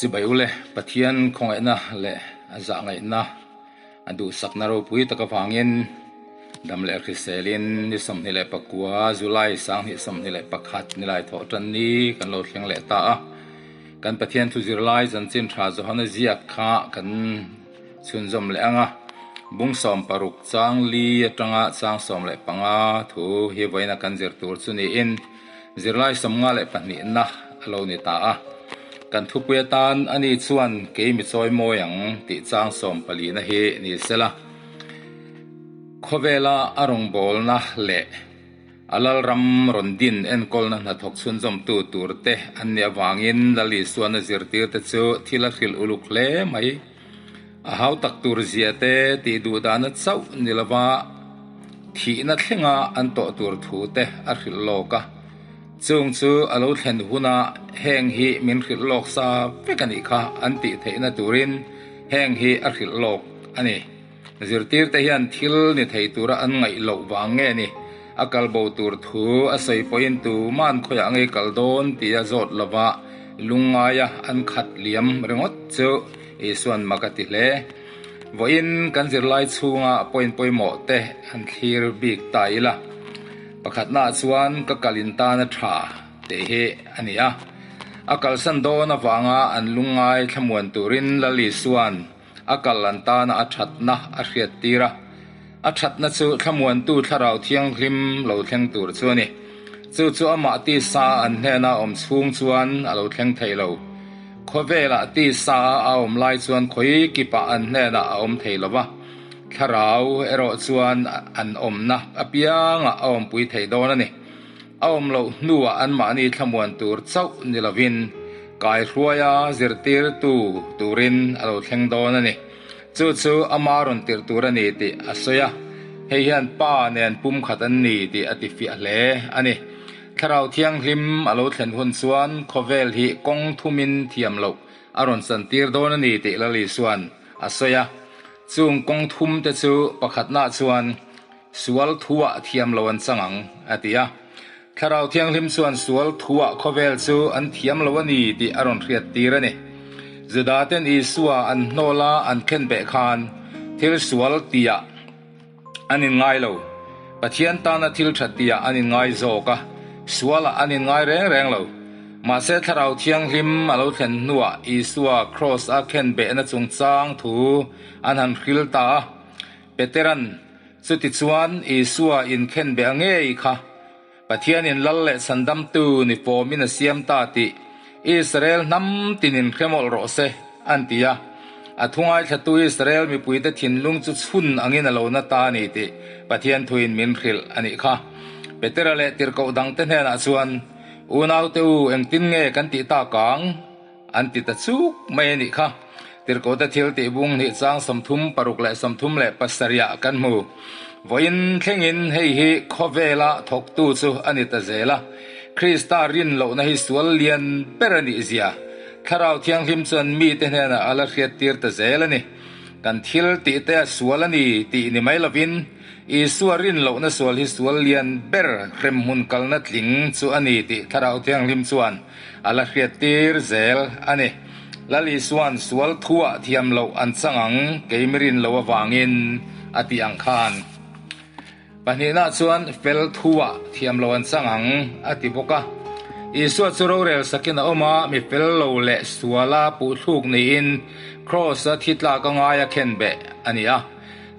Chibai ule, Pathian khawngaihna leh a zahngaihna a duhsakna ropui tak avangin dam leh hriselin ni 29 July 2021 nilai thawh tan ni kan lo thleng leh ta a. Kan Pathian thu zirlai chanchin tha Johana ziak kha kan chhunzawm leh ang a, bung 60 chang li atanga chang 15 thu hi vawiina kan zir tur chu niin zirlai 52na a lo ni ta a. Kan thupui atan ani chuan kei mi chawi mawi ang tih chang 14na hi ni sela. Khawvela a rawngbawlna leh A lalram rawn din enkawlna hnathawk chhunzawmtu turte an nih avangin Lal Isuan a zirtirte chu thil a hrilh uluk hle mai. A hau tak tur zia te tih duh dahna chauh ni lova thihna thlenga an tawh tur thu te a hrilh lawk a. Chung chu a lo thlen huna heng hi min hrilh lawk sa vek a nih kha an tih theihna turin heng hi a hrilh lawk a ni. Zirtirte hian thil ni thei tura an ngaih loh vang nge ni? A kal bo tur thu a sawi pawhin tuman khawiah ngei kal dawn tia zawt lova lungngaia an khat liam ringawt chu Isuan mak a ti hle. Vawiin kan zirlai chhunga point pawimawh te an thlir bik ta ila. Pakhatnaah chuan ka kal in tan a tha tih hi a ni a. A kalsan dawn avanga an lungngai thlamuan turin Lal Isuan A kal an tana a thatna a hriat tir a, a thatna chu thlamuantu thlarau thianghlim lo thleng tur chu a ni. Chu chu amah tisa an hnena awm chhung chuan a lo thleng thei lo. Khawvelah tisa a awm lai chuan khawi kipah an hnenah a awm thei lo va, thlarau erawh chuan an awmna apiangah a awmpui thei dawn a ni. A awm loh hnuah anmahni thlamuan tur chauh ni lovin kaihruaia zirtirtu turin a lo thleng dawn a ni. Chu chu ama rawn tirh tur a ni tih a sawi a, hei hian Pa nen pumkhat an ni tih a tifiah hle a ni. Thlarau Thianghlim a lo thlen hun chuan khawvel hi kawng thumin thiam loh a rawn chantir dawn a ni tih Lal Isuan a sawi a. Chung kawng thumte chu pakhatnaah chuan Sual thuah thiam lo an chang ang, a ti a. Thlarau Thianghlim chuan sual thuah khawvel chu an thiam lo a ni tih a rawn hriat tir a ni. Judaten Isua an hnawl a an khen beh khan thil sual tiah an inngai lo. Pathian tana thil tha tiah an inngai zawk a, sualah an inngai reng reng lo. Mahse Thlarau Thianghlim a lo thlen hnuah Isua kraws a khen behna chungchang thu an han hril ta a. Peteran, Chutichuan, Isua inkhen beh a ngei kha Pathianin lal leh chhandamtu ni fawmin a siam ta tih Israel hnam tinin hre mawlh rawh se, an ti a. A thu ngaithlatu Israel mipuite thinlung chu chhun angin a lo na ta a ni tih Pathian thuin min hrilh a nih kha. Petera leh tirhkoh dangte hnenah chuan, Unaute u, engtin nge kan tih tak ang? An ti ta chuk mai a nih kha. Tirhkohte thil tih bung hnih chang 36 leh 37 ah kan hmu. Vawiin thlengin hei hi khawvela thawktu chu a ni ta zel a. Krista rin lohna hi sual lian ber a nih zia Thlarau Thianghlim chuan mite hnenah a la hriattir ta zel a ni. Kan thil tih te a sual a ni tih ni mai lovin Isua rin lohna sual hi sual lian ber hremhmun kalna tling chu a ni tih Thlarau Thianghlim chuan A la hriattir zel a ni. Lal Isua'n sual thuah thiam loh an chang ang, kei mi rin lo avangin a tih ang khan. Pahnihna chuan fel thuah thiam loh an chang ang a ti bawk a. Isua chu rorel sakin a awm a, mi fel lo leh suala puhthluk niin Kraws-a thi tlak a ngai a khen beh a ni a.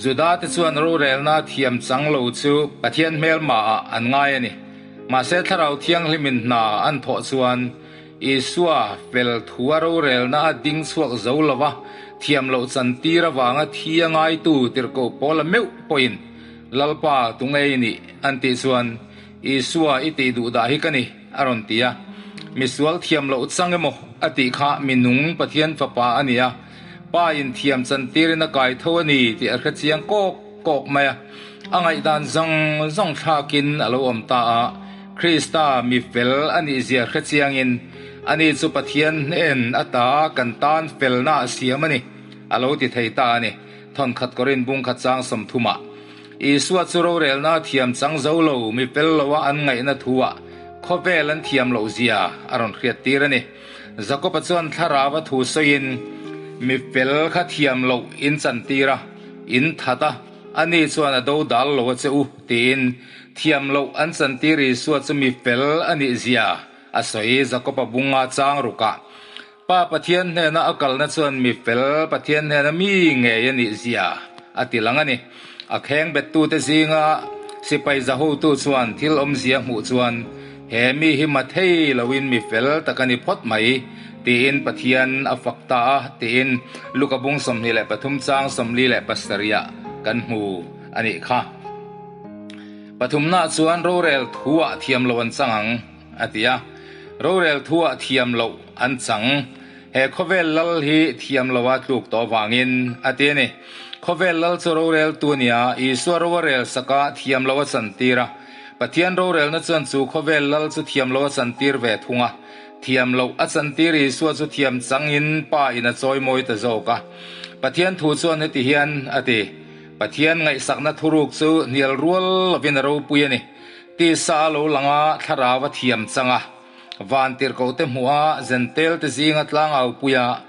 Juda te chuan rorelna thiam chang lo chu Pathian hmelmaah an ngai a ni. Mahse Thlarau Thianghlimin hna an thawh chuan Isua fel thua rorelna a ding chhuak zo lo va, thiam loh chantir avanga thi a ngaitu tirhkoh pawl a meuh pawhin Lalpa tu ngei nih an tih chuan Isua i tih duh dah hi ka ni a rawn ti a. Misual thiam loh chang emaw a tih kha mi nung Pathian fapa a ni a, Pa in thiam chantirin a kai tho a ni tih a hre chiang kawk kawk mai a. A ngaihdan zawng zawng thlakin a lo awm ta a, Krista mi fel a nih zia hre chiangin ani chu Pathian hnen ata kan tan felna a siam a ni, a lo ti thei ta a ni. Thawnkhat Korin bungkhat chang 30 ah Isua chu rorelna a thiam chang zo lo, mi fel loa an ngaihna thuah khawvel an thiam loh zia a rawn hriattir a ni. Jakoba chuan thlarau a thu sawiin, Mi fel kha thiam loh in chantir a, in that a, ani chuan a do dal lo a che u, tiin thiam loh an chantir Isua chu mi fel a nih zia a sawi Jakoba bunga chang rukah. Pa Pathian hnena a kalna chuan mi fel Pathian hnena mi ngei a nih zia a ti lang a ni. A kheng bettute zinga sipai zahotu chuan thil awmzia hmuh chuan he mi hi ma thei loin mi fel tak a ni phawt mai tiin Pathian a fak ta a tiin Luka bung 23 chang 47 ah kan hmu a nih kha. Pathumnaah chuan rorel thuah thiam lo an chang ang. A ti a, rorel thuah thiam loh an chang. He khawvel lal hi thiam loa tluk tawh vangin a ti a ni. Khawvel lal chu roreltu a ni a, Isua ro a rel sak a, thiam loh a chantir a. Pathian rorelna chuan chu khawvel lal chu thiam loh a chantir ve thung a. Thiam loh a chantir Isua chu thiam changin Pa in a chawimawi ta zawk a. Pathian thu chuan heti hian a ti, Pathian ngaihsakna thuruk chu hnial rual lovin a ropui a ni. Tisa a lo lang a, thlarau a thiam chang a, van tirhkohte hmuh a, zentel te zinga tlangau pui a,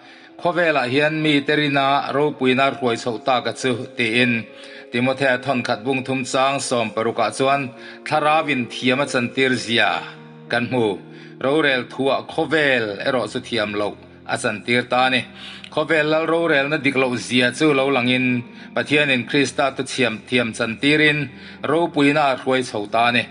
khawvelah hian mite rina ropuina hruai chhoh tak a chu, tiin Timothea thawnkhat bung thum chang sawmparukah chuan thlarauin thiam a chantir zia kan hmu. Rorel thuah khawvel erawh chu thiam loh a chantir ta a ni. Khawvel lal rorelna dik loh zia chu lo langin Pathianin Krista tu chhiam thiam chantirin ropuina a hruai chho ta a ni.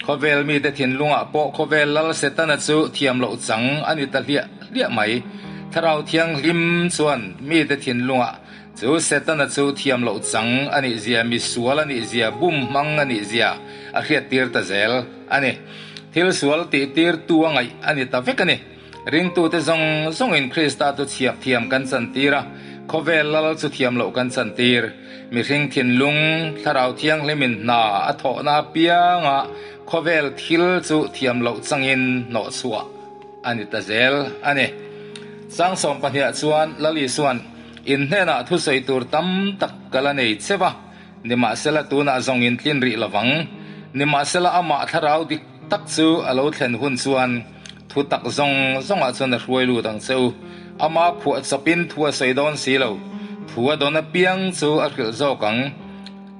Khawvel mite thinlungah pawh khawvel lal Setana chu thiam loh chang a ni ta hliah hliah mai. Thlarau Thianghlim chuan mite thinlungah chu Setana chu thiam loh chang a nih zia, misual a nih zia, bum hmang a nih zia a hriattir ta zel a ni. Thil sual tihtirtu a ngaih a ni ta vek a ni. Ringtute zawng zawngin Krista chu chhiak thiam kan chantir a, khawvel lal chu thiam loh kan chantir. Mihring thinlung, Thlarau Thianghlimin hna a thawhna apianga khawvel thil chu thiam loh changin hnawhchhuah a ni ta zel a ni. Chang sawmpahniah chuan Lal Isua'n, In hnenah thusawi tur tam tak ka la nei che va, nimahsela tunah zawng in tlin rih lovang. Nimahsela amah Thlarau dik tak chu a lo thlen hun chuan, Thu tak zawng zawngah chuan a hruai lut ang che u. Ama phuah chawpin thu a sawi dawn si lo. Thu a dawn apiang chu a hrilh zawk ang.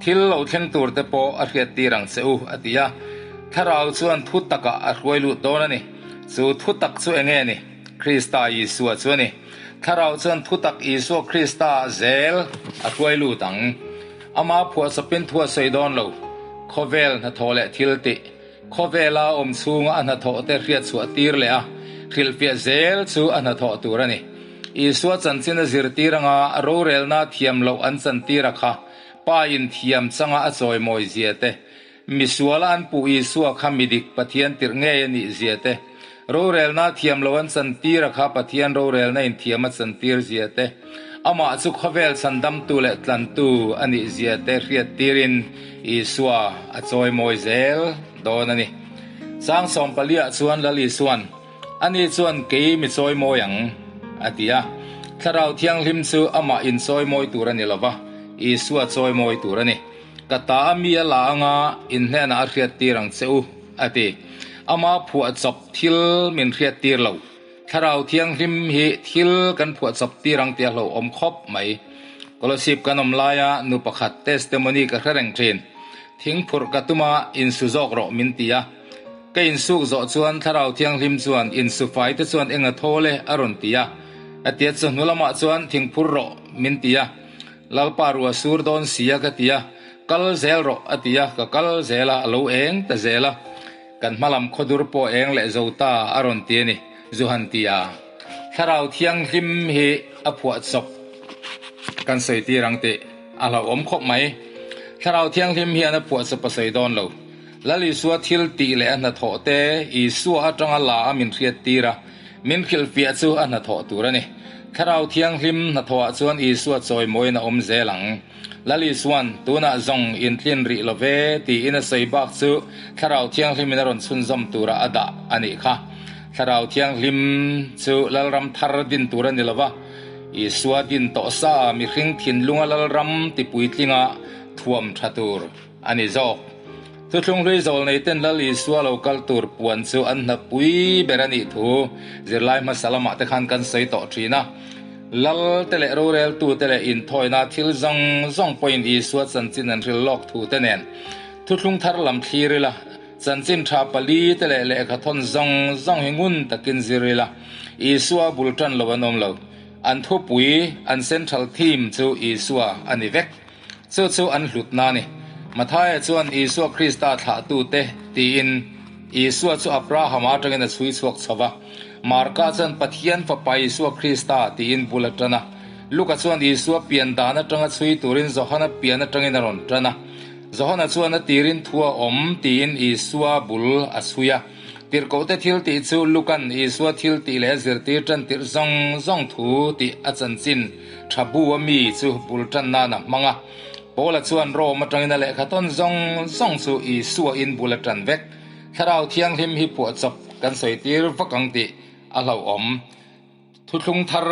Thil lo thleng tur te pawh a hriattir ang che u, a ti a. Thlarau chuan thu takah a hruai lut dawn a ni. Chu thu tak chu eng nge ni? Krista Isua chu a ni. Thlarau chuan thu tak Isua Krista zel a hruai lut ang. Ama phuah chawpin thu a sawi dawn lo. Khawvel hnathawh leh thil tih. Khawvela awm chhunga a hnathawh te hriat chhuah tir leh a hrilhfiah zel chu a hnathawh tur a ni. Isua chanchin a zirtir anga rorelna thiam loh an chantir a kha Pa in thiam changa a chawimawi zia te, misuala an puh Isua kha midik Pathian tirh ngei a nih zia te, rorelna thiam loh an chantir a kha Pathian rorelna in thiam a chantir zia te, amah chu khawvel chhandamtu leh tlantu a nih zia te hriat tirin Isua a chawimawi zel dawn a ni. Chang sawmpaliah chuan Lal Isua'n, Ani chuan kei mi chawimawi ang, a ti a. Thlarau Thianghlim chu amah inchawimawi tur a ni lo va, Isua chawimawi tur a ni. Ka ta a mi a la anga in hnenah a hriattir ang che u, a ti. Ama phuahchawp thil min hriattir lo. Thlarau Thianghlim hi thil kan phuahchawp tir ang tih a hlauhawm khawp mai. Kolosip kan awm laia nu pakhat testimony ka hre reng thin. Thingphurh ka tum a, insu zawk rawh min ti a. Ka insuk zawh chuan Thlarau Thianghlim chuan insu fai te chuan eng a thawl e a rawn ti a. A tia chawhnu lamah chuan thingphur rawh min ti a. Lalpa rua sur dawn sia ka ti a, kal zel rawh a ti a, ka kal zel a, a lo eng ta zel a. Kan hmalam khawdur pawh eng leh zo ta a rawn ti a ni, zu han ti a. Thlarau Thianghlim hi a phuah chawp kan sawi tir ang tih a hlauhawm khawp mai. Thlarau Thianghlim hian a phuah chawp a sawi dawn lo. Lal Isua thil tih leh a hnathawh te Isua atanga la a min hriat tir a, min hrilhfiah chu a hnathawh tur a ni. Thlarau Thianghlim hnathawhah chuan Isua chawimawiin a awm zel ang. Lal Isua'n, Tunah zawng in tlin rih lo ve, tiin a sawi bak chu Thlarau Thianghlimin a rawn chhunzawm tura a dah a nih kha. Thlarau Thianghlim chu Lalram thar din tur a ni lo va, Isua din tawh sa mihring thinlunga Lalram tipuitlinga thuam tha tur a ni zawk. Thuthlung hlui zawl nei ten Lal Isua lo kal tur puan chu an hna pui ber a nih thu zirlai hmasa lamah te khan kan sawi tawh thin a. Lal te leh roreltu te leh inthawina thil zawng zawng pawhin Isua chanchin an hril lawk thu te nen thuthlung thar lam thlir ila, chanchin tha pali te leh lehkha thawn zawng zawng hi ngun takin zir ila, Isua bul tan lo an awm lo. An thupui, an central theme chu Isua a ni vek. Chu chu an hlutna a ni. Mathaia chuan Isua Krista thlahtute tiin Isua chu Abrahama atangin a chhui chhuak chho va. Marka chuan Pathian Fapa Isua Krista tiin bul a tan a. Luka chuan Isua pian dan atanga chhui turin Johana pian atangin a rawn tan a. Johana chuan a tirin thu a awm tiin Isua bul a chhui a. Tirhkohte thil tih chu Lukan Isua thil tih leh a zirtir tan tirh zawng zawng thu tih a chanchin tha bu a mi chu bul tan nan a hmang a. Paula chuan Rome atangin a lehkha tawn zawng zawng chu Isua in bul a tan vek. Thlarau Thianghlim hi phuahchawp kan sawi tir vak ang tih a hlauhawm. Thuthlung thar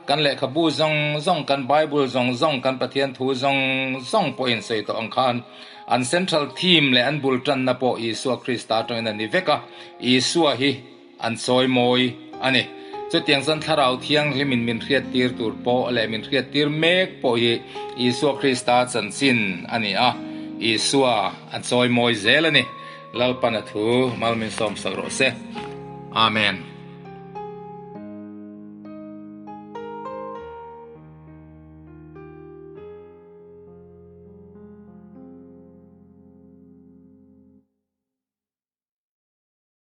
kan lehkhabu zawng zawng, kan Bible zawng zawng, kan Pathian thu zawng zawng pawhin sawi tawh ang khan an central theme leh an bul tanna pawh Isua Krista atangin a ni vek a, Isua hi an sawi mawi a ni. Chutiang chuan Thlarau Thianghlimin min hriattir tur pawh leh min hriattir mek pawh hi Isua Krista chanchin a ni a, Isua an sawi mawi zel a ni. Lalpan a thu mal min sawmsak rawh se. Amen.